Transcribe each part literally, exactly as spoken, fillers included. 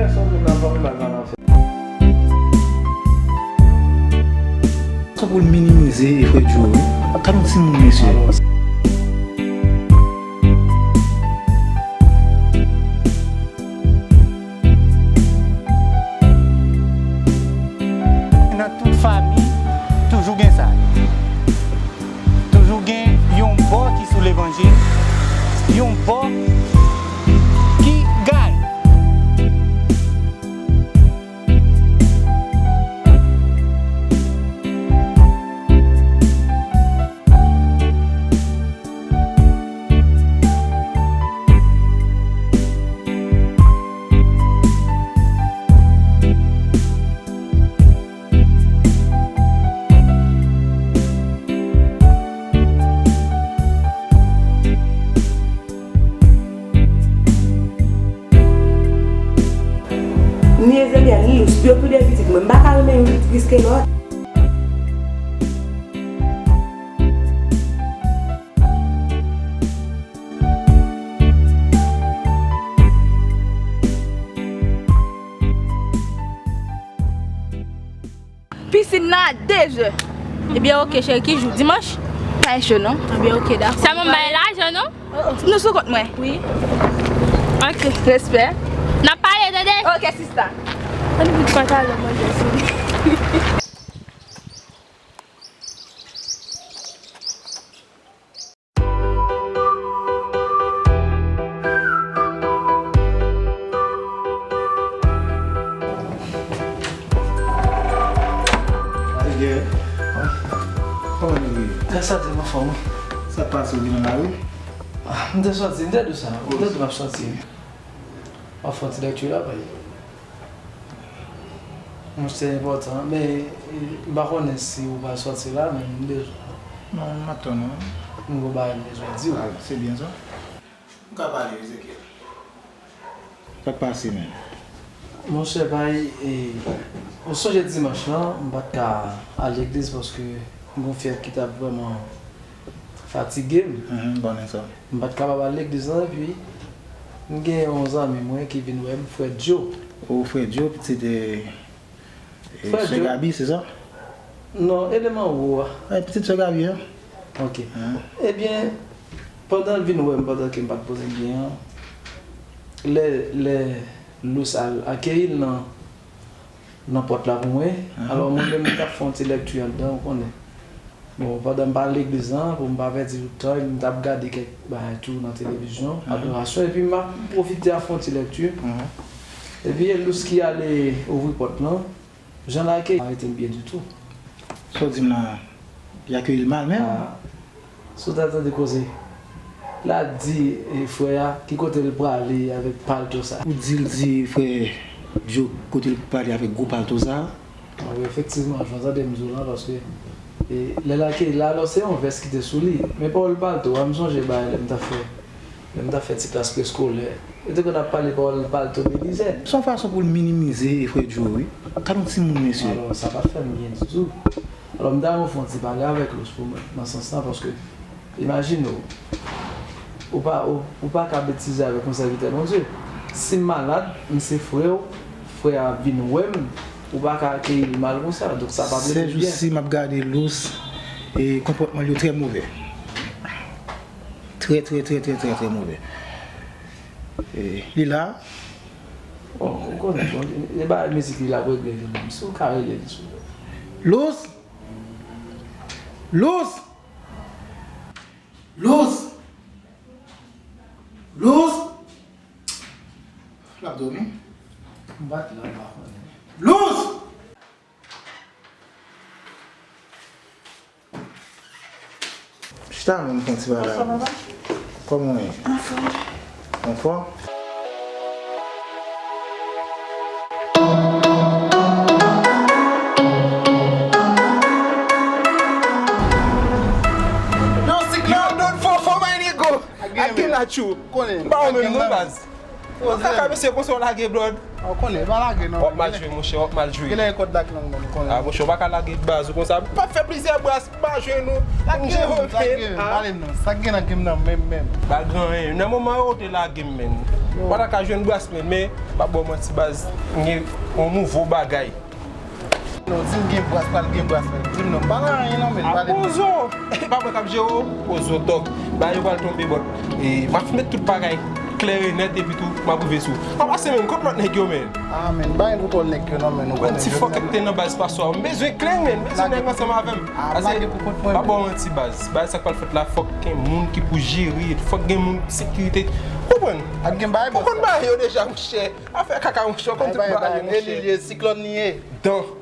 Sa pou l minimize frè Djo wi. Gad yon timoun, mesye. Nan tout fanmi, toujou gen sa. Toujou gen yon bò ki sou levanjil, yon bò ki gaye. Ni Ezekiel, ni Lous, yo tou de pitit mwen. M pa ka renmen youn plis ke lòt. Pisin nan a de zè. Ebyen, oke, cheri, ki jou? Dimanch? Pa gen cho, non. Ebyen, oke, dakò. Sèlman m bay lajan, non? Nou sou kont mwen. Wi. Oke. Respè. N ap pale, tande? Oke, sista. Ann vin pataje manje sou li. Kòman nou ye? Sa di m anfòm wi. Sa k pase, ou vin nan lari? Ah, m te sòti, m te di w sa. M te di w m ap sòti. M ap fè yon ti lèkti la, paske. Monchè, se enpòtan, men, e, m pa konnen si ou pral sòti la, men m bezwen. Non, m ap tann ou. M gon bagay m bezwen di w. Ah, se byen sa. M ka pale, Ezekiel. Sa k pase, menm? Monchè, bay, e, ou sonje dimanch lan, m pa t ka al legliz paske m gon fyèv ki t ap vrèman fatige m. Mhm, m konnen sa. M pa t kapab al legliz lan, epi m gen yon zanmi mwen ki vin wè m, frè Djo. O, frè Djo, pitit, e, e, frè sè Djo. Gaby, se sa? Non, eleman wo a. E, pitit sè Gaby, an. Ok. An. Ebyen, pandan l vin wè m, pandan ke m pa t poze m byen an, lè, lè Lous al akeyi l nan nan pòt la pou mwen. Mhm. Alò, mwen menm, m t ap fè yon ti lèkti anndan, ou konnen. Bon, pandan m pa al legliz lan, pou m pa pèdi tout tan, m t ap gade kèk bagay tou nan televizyon, mhm, adorasyon, epi m ap pwofite ap fè yon ti lèkti. Mhm. Epi, e Lous ki ale ouvri pòt lan, jan l akeyi, pa rete m byen ditou. Sa w di m la, y akeyi l mal menm? Ah. Si w ta tande koze, l a di, e, frè a, ki kote l prale avèk palto sa. Ou di l di frè Djo kote l prale avèk gwo palto sa? Wi, efektivman, jan w tande m di w lan, paske, e, lè l akeyi la, alò, se yon vès ki te sou li. Men pawòl palto a, m sonje bagay lè m t ap fè, lè m t ap fè ti klas preskolè. Yo te konn ap pale pawòl palto belizè. Se yon fason pou l minimize frè Djo, wi. Gad yon timoun, mesye. Alò, sa pa t fè m byen ditou. Alò, m ta renmen fè yon ti pale avèk Lous pou mwen, nan sans lan, paske, imajine w, ou pa, ou, ou pa ka betize avèk yon sèvitè Bondye. Si m malad, m se frè w, frè a vin wè m, ou pa ka akeyi l mal konsa. Donk, sa pa vle di byen. Sèjousi, m ap gade Lous, e konpòtman l yo trè move. Trè, trè, trè, trè, trè, trè move. E, li la. Bon, ou konnen, bon, e ba mizik li la pou regle vin menm. Si w ka rele li, silvouplè. Lous! Lous! Lous! Lous! L ap dòmi. M pa t la, m pa konnen. Lous! Chita non, m fè yon ti bagay. Bonswa, papa. Kòman w ye? Anfòm. Anfòm? Yo, siklòn! Yo, don fò, fò, my nigga! Akelachu! Konnen. M pa wè menm non, baz. Kaka mesye, konsa w lage blòd. Ou konnen, pa lage non. W ap mal jwe, monchè, w ap mal jwe. Genlè e kòd lak nan men, ou konnen. Ah, monchè, w pa ka lage baz ou konsa. Pa fè plizyè bras, pa jwe nou. Lage m, lage m, pale m non. Sa k gen nan game nan menm, menm? Pa gen anyen. Nan moman yo, ou te lage m, menn. Ou pa ta ka jwenn bras, menn, men, pa ba w manti, baz, m gen yon nouvo bagay. Non, di m gen bras, pral gen bras, men. Di m non, pa nan anyen non, men. Ah, pale m. Pozo! E pa mwen k ap jere w, Pozo Tòg. Bagay yo pral tonbe bòt. E, m ap met tout bagay klè e nèt, epi tou, m ap rive sou. M ap pase, men, kot lòt nèg yo, men? Ah, men, pa gen kontwòl nèg yo non, men, ou konnen. Ti fòk ki te nan baz paswa. M bezwen klè, men, m bezwen nèg ansanm avè m. Ah, lage pou kont mwen, pa ba w manti, baz. Bagay sa k pral fèt la, fòk gen moun ki pou jere, fòk gen moun sekirite. Konprann? Ap gen bagay, bòs. Ou konn bagay yo deja, monchè. Afè kaka, monchè, w konn tout bagay, monchè. Li ye, siklòn li ye. Dan.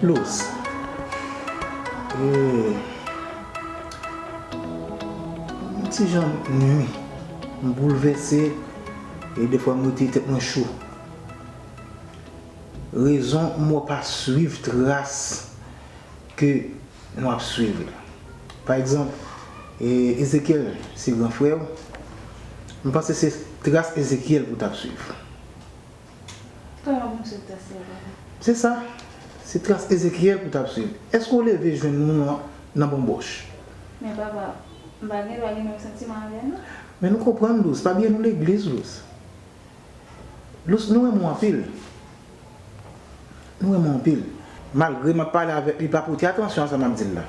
Lous. Eh, m ti jan nwi. M boulvèse. E defwa m rete tèt mwen cho. Rezon m wè w pa swiv tras ke nou ap swiv la. Pa egzanp, e, Ezekyèl se gran frè w. M panse se tras Ezekyèl pou w t ap swiv. Kòman pou m swiv tras li, papa? Se sa. Se tras Ezekyèl pou w t ap swiv. Èske w leve jwenn nou nan, nan banbòch? Men papa, m pa gen dwa gen menm santiman avè l non. Men nou konprann, Lous. Pa bliye nou legliz, Lous. Lous, nou renmen w anpil. Nou renmen w anpil. Malgre m ap pale avèk li, pa pote atansyon a sa m ap di l la.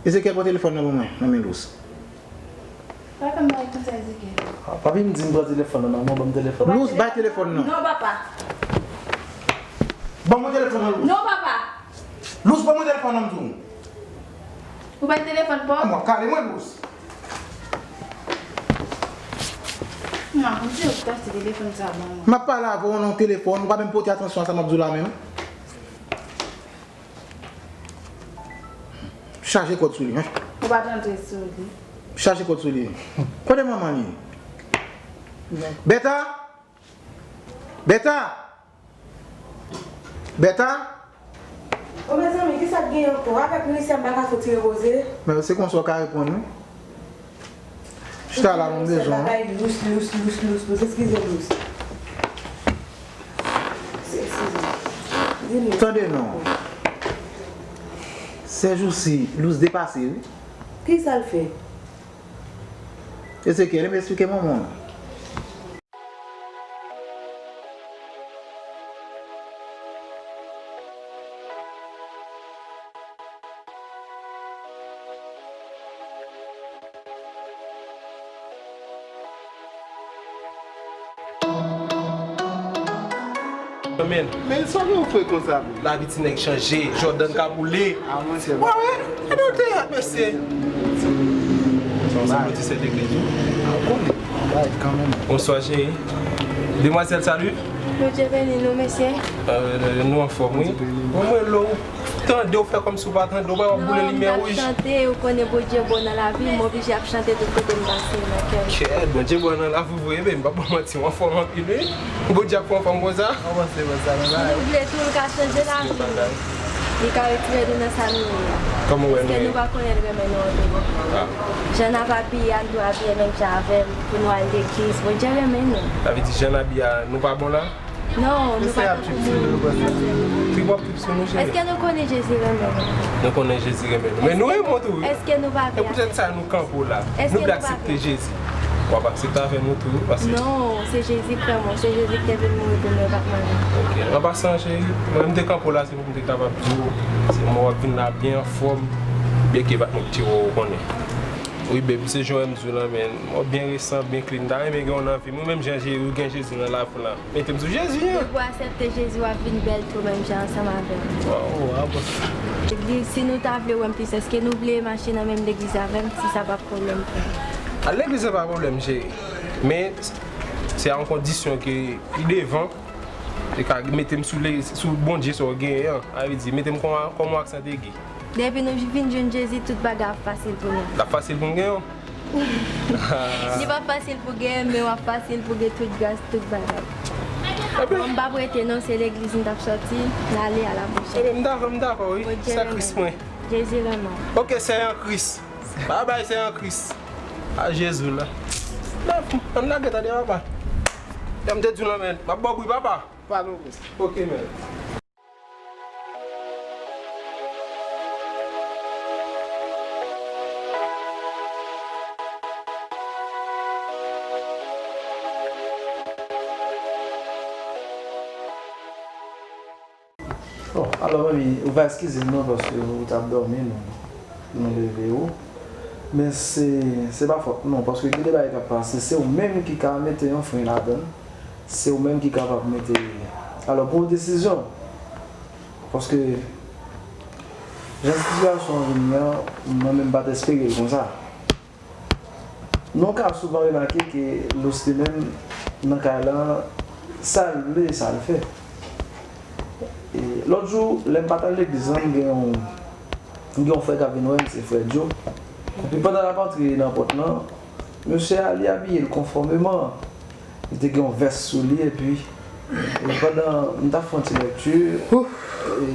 Ezekyèl, pran telefòn nan ban mwen, nan men Lous. Pa fè m pale konsa, Ezekyèl. Ah, pa vin di m pran telefòn nan, non, ban m telefòn. Lous, bay telefòn nan. Non, papa. Ban mwen telefòn nan, Lous. Non, papa. Lous, ban mwen telefòn nan, m di w. Ou bay telefòn pa w? M ap kale mwen, Lous. Non, m di w pase telefòn sa ban mwen. M ap pale avè w nan telefòn, ou pa menm pote atansyon a sa m ap di w la menm. Chaje kòd sou li, men. Ou pa t antre sou li. Chaje kòd sou li. Kote manman li? Bèta! Bèta! Bèta? O mezanmi, kisa k gen ankò? Avèk minisya m pa ka soti repoze. Men se konsa w ka reponn, wi. Chita la, m bezwen w. Bagay lous, lous, lous, lous, lous. Eskize, lous. Eskize. Di m. Tande non. Sèjousi, lous depase, wi. Kisa l fè? Ezekyèl, e m esplike manman w. Men, men sa gen yon fre konsa, bro. Lavi ti nèg chanje, Jordan ka boule. Ah, monchè. Wè, wè. Gade yon teyat, mesye. Sa w sanble ti sè legliz, wi. Ah, ou konnen. Bay, kanmenm. Bonswa, cheri. Demwazèl, salut. Bondye beni nou, mesye. Euh, nou anfòm, wi. Bon, mwen, lè w tande, w fè kòmsi w pa tande, w pa wè boule limyè wouj. Non, m t ap chante, ou konnen Bondye bon nan lavi m, m oblije ap chante tout kote m pase nan kè m. Kè, Bondye bon nan lavi w vre, men m p ap ba w manti, w anfòm anpil, wi. Bondye ap fè w anfòm konsa. Si nou vle tou, l ka chanje lavi nou. Li ka retire nou nan sa nou ye a. Kòman w wè nou ye? Èske nou pa konnen l renmen nou anpil? Ah. Jan n ap abiye a, nou dwe abiye menm jan avè l, pou nou al legliz. Bondye renmen nou. Sa vle di jan n abiye a, nou pa bon la? Non, nou pa tankou moun. Trip w ap trip sou nou, cheri. Èske nou konnen Jezi renmen nou? Nou konnen Jezi renmen nou. Men nou renmen w tou, wi. Èske nou pa vle aksepte Jezi? E poutèt sa nou kanpe w la. Nou vle aksepte Jezi. W ap aksepte avè nou tou, paske... Non, se Jezi k pran mwen, se Jezi ki te vin mouri pou mwen, e pa t mwen menm. Ok, an pasan, cheri, mwen m te kanpe w la, se pou m te kapab di w, se mwen w ap vin la byen anfòm, byenke e pa t mwen ki tire w, ou konnen. Wi, babe, se jan w wè m di w la, men, mwen byen resan, byen clean, m ta renmen gen w nan vi m, wi, menm jan Jezi, ou gen Jezi nan lavi w la. Mete m sou Jezi, en. Depi w aksepte Jezi, w ap vin bèl tou, menm jan ansanm avè m. Waw, waw, bòs. Legliz, si nou ta vle wè m plis, èske nou vle mache nan menm legliz avè m, si sa pa pwoblèm pou nou? Al legliz la pa pwoblèm, cheri. Men, se a yon kondisyon ke pi devan, e ka mete m sou le, sou Bondye sa w genyen an. Sa vle di, mete m kòm, kòm yon aksan egi. Depi nou vin jwenn Jezi, tout bagay ap fasil pou nou. L ap fasil pou m genyen w? Li p ap fasil pou genyen, men w ap fasil pou gen tout gras, tout bagay. Bon, m p ap rete non, se legliz m t ap sòti, n ale a la pwochèn. Ebyen, m dakò, m dakò, wi. Sè Kris mwen. Jezi renmen w. Ok, sè an Kris. Babay, sè an Kris. A Jezi la. Lèv, ann lage, tande, papa. Jan m te di w lan, men, m ap ba w bri, papa. Pale w, Kris. Ok, men. Bon, alò, manmi, ou va eskize m non, paske ou t ap dòmi, nou, nou leve ou. Men se, se pa fòt nou, paske gen de bagay k ap pase, se ou menm ki ka mete yon fren ladan l. Se ou menm ki kapab mete, alò, pran yon desizyon. Paske, jan sitiyasyon an vin nan, mwen menm m pa t espere l konsa. Nou ka souvan remake ke Lous li menm, nan kay la, sa l vle, sa l fè. E lòt jou, lè m pa t al legliz lan, m gen yon, m gen yon frè k ap vin wè m, se frè Joe. Epi pandan l ap antre nan pòt lan, mesye a, li abiye l konfòmeman. Li te gen yon vès sou li, epi, e pandan m t ap fè yon ti lèkti, e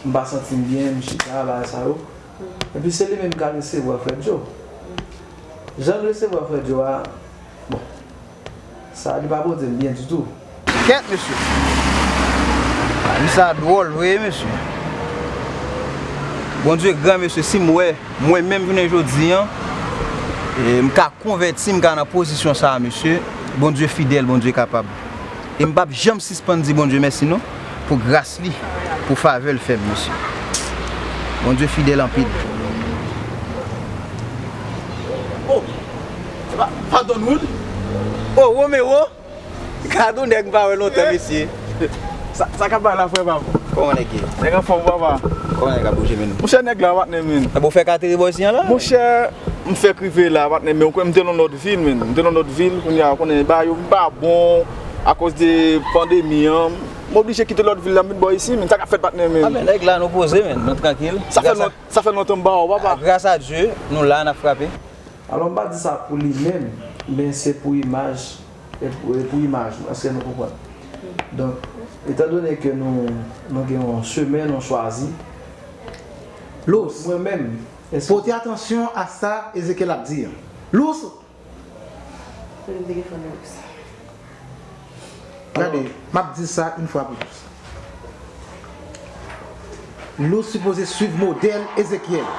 m pa santi m byen, m chita, bagay sa yo. Epi se li menm k al resevwa frè Joe. Jan l resevwa frè Joe a, bon, sa li pa pote m byen ditou. Kèt, mesye. Bagay sa dwòl vre, mesye. Bondye gran, mesye, si m wè, mwen menm jounen jodi an, e m ka konvèti, m ka nan pozisyon sa a, mesye. Bondye fidèl, Bondye kapab. E m p ap janm sispann di Bondye mèsi non, pou gras li, pou favè l fè m, mesye. Bondye fidèl anpil. Oh, se pa, pa Donwood? Oh, Romero? Gad yon nèg m pa wè lontan, mesye. Sa, sa k ap bay la, frè pa m? Kòman nèg ye? Nèg anfòm, papa. Kòman nèg ap bouje, menn? Monchè, nèg la, patnè, menn. Abo fè katire bò isi an la? Monchè, m fèk rive la, patnè, men ou kwè m te nan lòt vil, menn. M te nan lòt vil, kounye a, ou konnen, bagay yo vin pa bon, akoz de pandemi an. M oblije kite lòt vil la, m vin bò isi, menn. Sa k ap fèt, patnè, menn? A, men nèg la, nou poze, menn. Nou trankil. Sa fè lon-, sa fè lontan m ba w, papa. Gras a Dye, nou la, n ap frape. Alò, m pa di sa pou li menm, men se pou imaj, e pou, e pou imaj nou. Èske nou konprann? Donk, etandone ke nou, nou gen yon chemen nou chwazi, Lous, mwen menm, èske pote atansyon a sa Ezekyèl ap di an. Lous! Gade, m ap di sa yon fwa pou tout. Lous sipoze swiv modèl Ezekyèl.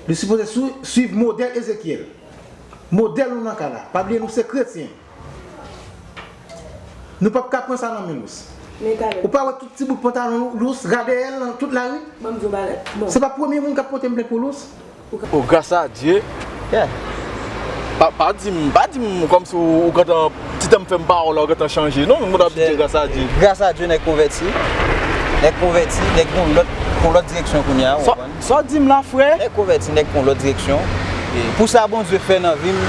Li sipoze swi-, swiv modèl Ezekyèl. Modèl nou nan kay la. Pa bliye nou se kretyen. Nou p ap ka pran sa nan men Lous. Ou pa wè tout ti bout pantalon Lous radèyèl nan tout lari? Ban m di w bagay. Bon. Se pa premye moun k ap pote m plent pou Lous. Oh, gras a Dye. Yeah. Pa, pa di m, pa di m kòmsi w, ou gentan, ti tan m fè m pa wè w la, ou gentan chanje. Non, moun ap di gras a Dye. Gras a Dye, nèg konvèti. Nèg konvèti, nèg gon lòt, gon lòt direksyon kounye a, ou konprann? Sa w di m la, frè? Nèg konvèti, nèg gon lòt direksyon. E pou sa Bondye fè nan vi m,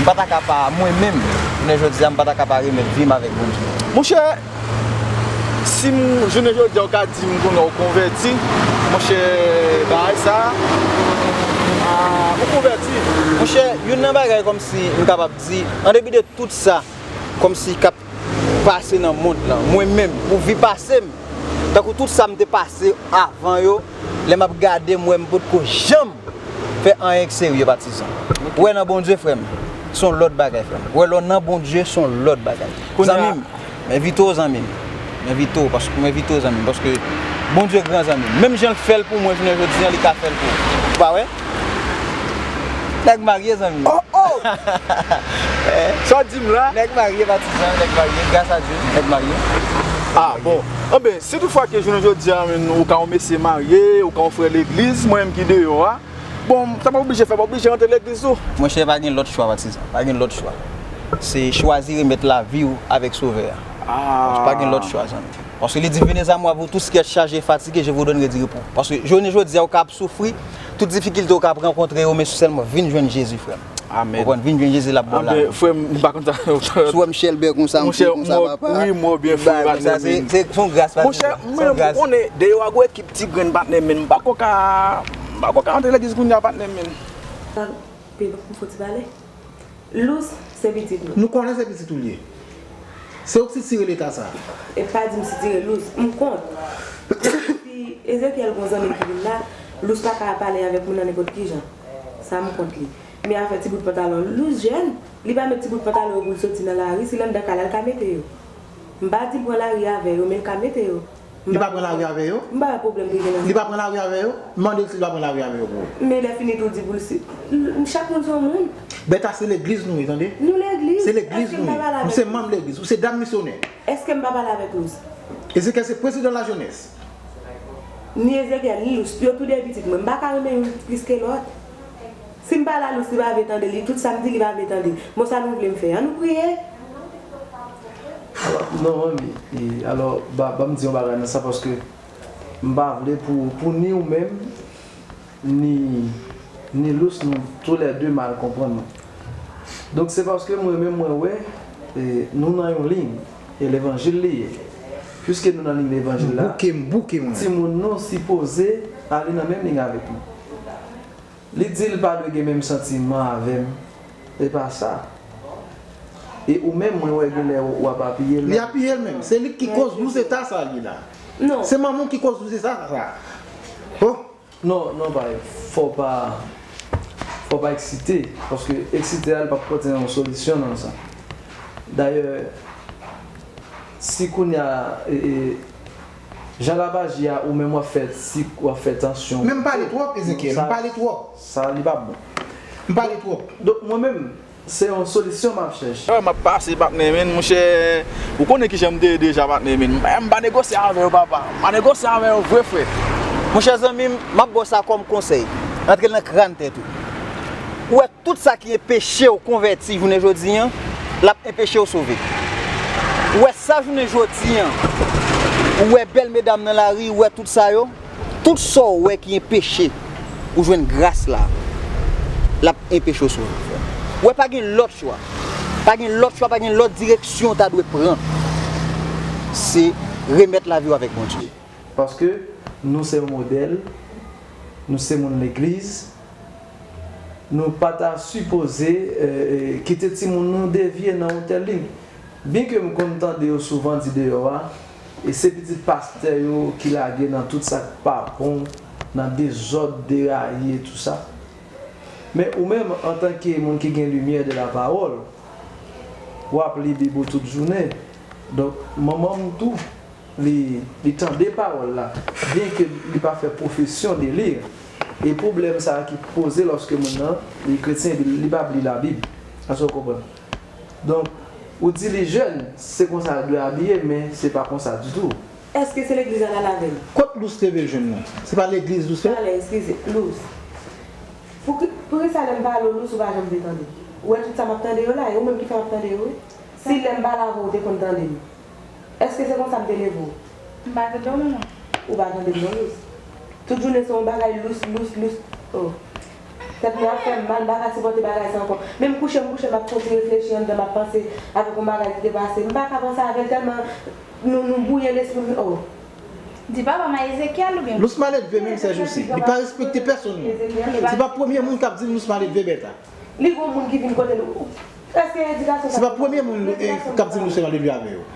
m pa ta ka pa, mwen menm, jounen jodi a, m pa ta ka pa remèt vi m avèk Bondye. Monchè, si m, jounen jodi a, ou ka di m kounye a ou konvèti, monchè, bagay sa, a, ou konvèti. Monchè, youn nan bagay kòmsi m kapab di, an depi de tout sa, kòmsi k ap pase nan mond lan, mwen menm, pou vi pase m, tankou tout sa m te pase avan yo, lè m ap gade, m wè m potko janm fè anyen k serye, patizan. Ou wè nan Bondye, frè m, se yon lòt bagay, frè m. Ou wè, lè w nan Bondye, se yon lòt bagay. Zanmi m, m envite w, zanmi m. M envite w, paske, m envite w, zanmi m, paske Bondye gran, zanmi m. Menm jan l fè l pou mwen jounen jodi a, li ka fè l pou ou. Ou pa wè? Nèg marye, zanmi m. Oh, oh! Sa w di m la? Nèg marye, patizan, nèg marye, gras a Dye, nèg marye. Ah, bon. Anben, si toutfwa ke jounen jodi a, menm, ou ka yon mesye marye, ou ka yon frè legliz, mwen menm ki deyò a, bon, sa pa oblije fè, pa oblije rantre legliz tou. Monchè, pa gen lòt chwa, patizan. Pa gen lòt chwa. Se chwazi remèt lavi w avèk Sovè a. Ah. Pa gen lòt chwa, zanmi. Paske li di, venez à moi, vous tous qui êtes chargés et fatigués, je vous donnerai du repos. Paske jounen jodi a, ou ka ap soufri, tout difikilte ou ka ap rankontre yo, men sèlman vin jwenn Jezi, frè m. Amèn. Ou konprann? Vin jwenn Jezi, l ap ba w lavi. Frè m, m pa konn sa. Si w wè m chèlbè konsa, m fou konsa, papa. Wi, m wè w byen fou, patnè. Se, se, se yon gras, patnè. Monchè, mwen, ou konnen, deyò a gwo ekip ti grenn, patnè, men m pa ko ka, m pa ko ka antre legliz kounye a, patnè, men. Pil, m fò ti pale. Lous, se pitit nou. Nou konnen se pitit ou l ye. Se ou k sitire leta sa. E pa di m sitire Lous, m kont. Si Ezekiel gon zanmi ki vin la, Lous pa ka pale avèk moun nan nenpòt ki jan. Sa m kont li. Men afè ti bout pantalon, Lous jèn, li pa met ti bout pantalon yo pou l soti nan lari, si l anndan kay la, l ka mete yo. M pa di l pran lari avè yo, men l ka mete yo. Li pa pran lari avè yo? M pa wè pwoblèm ki gen nan sa. Li pa pran lari avè yo? Mande l si li pa pran lari avè yo pou ou. Men lè fini tou di pou l si, l, chak moun se yon moun. Bèta se legliz nou ye, tande? Nou legliz. Se legliz nou ye. M se manm legliz. Ou se dam misyonè. Èske m pa pale avèk Lous? Ezekiel se prezidan lajenès. Ni Ezekiel, ni Lous, yo tou de pitit mwen. M pa ka renmen youn plis ke lòt. Si m pale a Lous, li pa vle tande, li, tout sa m di, li pa vle tande. Bon, sa nou vle m fè? Ann nou priye. Alò, non, manmi, e, alò, ba, ban m di yon bagay nan sa, paske m pa vle pou, pou ni ou menm, ni, ni Lous, nou toulède mal konprann mwen. Donk, se paske mwen menm, mwen wè, e, nou nan yon liy, e levanjil li ye. Piske nou nan liy levanjil la, timoun nou sipoze ale nan menm liy avèk nou. Li di l pa dwe gen menm santiman avè m. E pa sa. E ou menm, mwen wè genlè w ap apiye l. Li apiye l menm. Se li ki koz lous eta sa li la. Se manman w ki koz lous eta sa. Oh! Non, non, bay. Fò w pa, fò w pa eksite. Paske eksite a, li p ap pote yon solisyon nan sa. Dayè, si kounye a, e, e, Jan l ap aji a, ou menm w ap fè sik, w ap fè tansyon. Men m pale twòp, Ezekiel, m pale twòp. Sa li pa bon. M pale twòp. Donk mwen menm, se yon solisyon m ap chèche. Wè, m ap pase, patnè, men, monchè, ou konnen kijan m te ye deja, patnè, men. M pa negosye avè yo, papa. M pa negosye avè yo vre, frè. Monchè zanmi m, m ap ba w sa kòm konsèy. Antre l nan kràn tèt ou. Ou wè, tout sa ki enpeche w konvèti jounen jodi an, l ap enpeche w sove. Ou wè sa jounen jodi an, ou wè bèl medam nan lari, ou wè tout sa yo, tout sa w wè ki enpeche ou jwenn gras la, l ap enpeche w sove. Ou wè pa gen lòt chwa, pa gen lòt chwa, pa gen lòt direksyon w ta dwe pran. Se remèt lavi w avèk Bondye. Paske nou se yon modèl, nou se moun legliz, nou pa ta sipoze kite timoun nou devye nan yon tèl liy. Byenke m konn tande yo souvan di deyò a, e se pitit pastè yo ki lage nan tout sa k pa bon, nan dezòd, deraye, tousa. Men ou menm, antanke moun ki gen limyè de la pawòl, w ap li Bib ou tout jounen. Donk, manman m tou, li, li tande pawòl la, byenke li pa fè pwofesyon de li. E pwoblèm sa a ki poze lòske moun nan, li kretyen epi li p ap li Labib. Èske w konprann? Donk, ou di li jèn, se konsa l dwe abiye, men se pa konsa ditou. Èske se legliz la l al avè l? Kot Lous te vle jwenn nan? Se pa legliz Lous te? Talè, eskize, Lous. Poukisa lè m pale w Lous ou pa janm vle tande? Ou wè tout sa m ap tande yo la, e ou menm ki fè m ap tande yo wi. Si lè m pale avè w ou te konn tande m. Èske se konsa m te leve w? M pa tande w manman. Ou pa tande m non Lous. Tout jounen se yon bagay Lous, Lous, Lous. Oh. Tèt mwen ap fè m mal, m pa ka sipòte bagay sa ankò. Men m kouche, m kouche, m ap soti reflechi anndan, m ap panse avèk yon bagay ki te pase. M pa ka panse avè l tèlman nou, nou bwouye lespri m, oh. Di papa m a Ezekyèl oubyen. Lous maledve menm sè jou si. Li pa respekte pèsonn non. Se pa premye moun k ap di l Lous maledve bèt la. Li gon moun ki vin kote l. Èske edikasyon sa. Se pa premye moun k ap di nou se yon alelouya avè yo.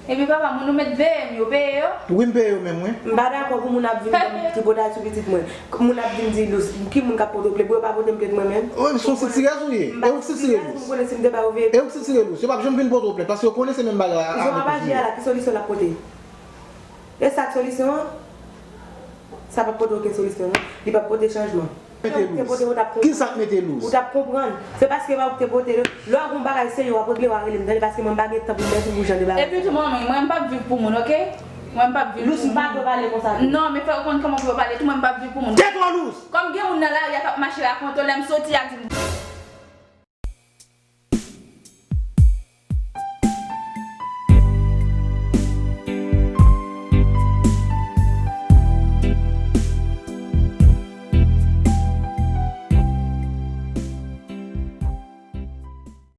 Epi papa, moun ou met veye m yo, peye yo? Wi, m peye yo menm, wi. M pa dakò pou moun ap vin ban m tripotay sou pitit mwen. Moun ap vin di Lous, ki moun k ap pote w plent? Bon, yo pa pote m plent mwen menm. Wi, m se yon sitirèz ou ye. E ou k sitire Lous. E ou k sitire Lous. Yo p ap janm vin pote w plent, paske yo konnen se menm bagay la avèk ou. Jan w ap aji a la, ki solisyon l ap pote? E sa k solisyon an? Sa p ap pote okenn solisyon non. Li p ap pote chanjman. Mete Lous. Kisa k mete Lous? Ou t ap konprann. Se paske pa ou ki te pote l. Lè w gon bagay serye w ap regle w a rele m tande paske mwen m pa gen tan pou m mèsi pou jan de bagay sa. Epi tou manmi, mwen m p ap viv pou moun, oke? Mwen m p ap viv pou moun. Lous, m pa dwe pale konsa tou. Non, men fè w konn kòman pou yo pale tou, mwen m p ap viv pou moun. Tèt ou Lous! Kòm gen moun nan lari a k ap mache rakonte w, lè m soti a di m.